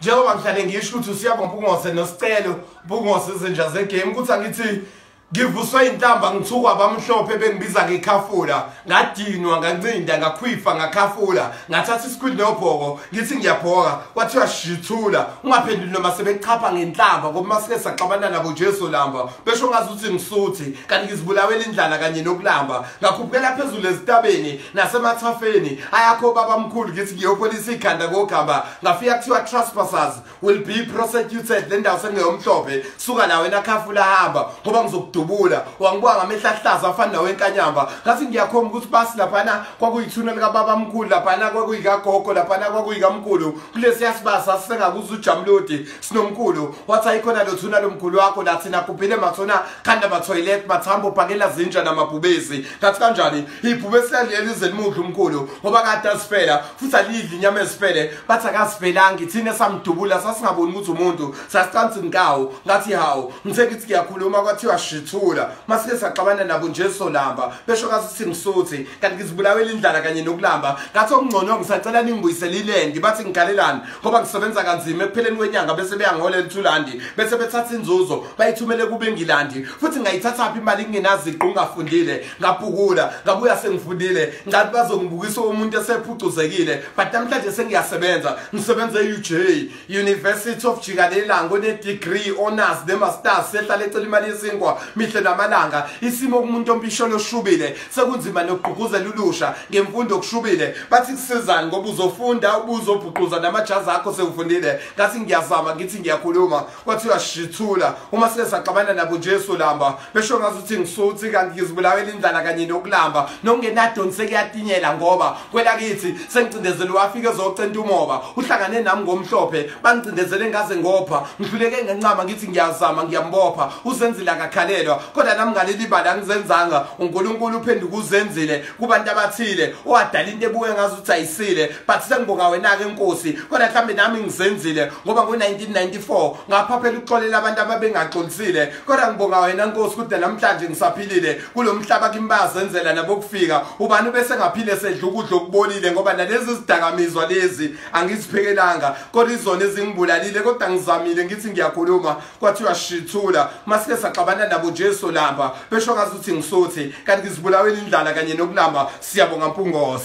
Njengoba ngihlale ngisho ukuthi uSiyabonga Mpungose noSicelo Mpungose izinja zegame, ukuthi angithi ngivuswe inhlamba ngithukwa abamhlophe bengibiza ngekhafula, ngadinwa, ngancinda, ngakhwifa, ngakhafula, ngathatha isikhwili nobhoko ngithi ngiyabhoka, kwathiwa shithula, ungaphenduli noma sebechapha ngenhlamba, ngoba masike saxabana nabo Jesu lamba, besho ngazuthi ngisuthi kanti ngizibulawela indlala kanye nokulamba. Ngakhuphukela phezulu ezitabeni nasemathafeni ayakho babamkhulu, ngithi ngiyopholisa ikhanda kokhamba, ngafika kuthiwa trespassers will be prosecuted, le ndawo sengeyomhlophe, suka la wena khafula hamba ngoba ngizokudubula. Wangibuka ngamehla ahlaza afana nawenkanyamba, ngathi ngiyakhomba ukuthi basi laphana kwakuyithuna likababamkhulu, laphana kwakuyikagogo, laphana kwakuyikamkhulu, kulesiya sibasa sisengakuza ujamlodi sinomkhulu, wathi ayikhona lo thuna lomkhulu wakho la thina kubhile mathona khanda mathoyilet mathambo phakela zinja namabhubesi. Ngathi kanjani ibhubesi laleli zelimudla umkhulu ngoba kade asifela futhi alidli inyama ezifele, bathi akasifelanga thina samdubula, sasingaboni ukuthi umuntu sasicansi nkawu. Ngathi hawu, ngithe ngithi ngiyakhuluma kwathiwa shithula, masike saxabana nabo Jesu lamba, besho ngathi ngisuthi kanti ngizibulawela indlala kanye nokulamba. Ngathi okungcono ngisacela ningibuyisele ilendi, bathi ngikhalelani ngoba ngisebenza kanzima, ekupheleni kwenyanga bese beyangiholela ithulandi, bese bethatha inzuzo bayithumele kube engilandi, futhi ngayithathaphi imali ngingenaziqu ngafundile, ngabhukula ngabuya sengifundile, ngathi bazongibukisa umuntu esephucuzekile, but namhlanje sengiyasebenza, ngisebenza e-UJ University of Jikalelanga, one-degree honors ne-masters, sehlala ecela imali yesinkwa mihle namalanga. Isimo kumuntu ompisholo oshubile, sekunzima nokugqugquzela ulusha ngemfundo okushubile, bathi kusizani ngoba uzofunda ubuzobhuquza namajazi akho sewufundile. Ngathi ngiyazama ngithi ngiyakhuluma, kwathiwa shithula, uma sike saxabana nabo Jesu lamba, besho ngazuthi ngisuthi kanti ngizibulawela indlala kanye nokulamba, nokungenadoni sekuyatinyela ngoba kwelakithi sengicindezele wafika ezocenta umoba, uhlangane nami ngomhlophe bangicindezele ngaze ngopha, ngihluleke ngencama ngithi ngiyazama ngiyambopha, uzenzile akakhalelwa, kodwa nami ngaleli bala angizenzanga, uNkulunkulu uphenduka uzenzile kubantu abathile owadala into ebuke ngazuthi ayisile, but sengibonga wena ke Nkosi, kodwa mhlambe nami ngizenzile ngoba ngo-1994 ngaphaphela ukuxolela abantu ababengaxolisile, kodwa ngibonga wena Nkosi ukuthi namhlanje ngisaphilile kulomhlaba kimi bayazenzela nabokufika, ubani bese ngaphile sedla ukudla okubolile, ngoba nalezi zidakamizwa lezi angiziphekelanga, kodwa izona ezingibulalile, kodwa ngizamile ngithi ngiyakhuluma, kwathiwa shithula, masike saxabana nabo Jesu lamba, besho ngazuthi ngisuthi kanti ngizibulawela indlala kanye nokulamba. Siyabonga Mpungose.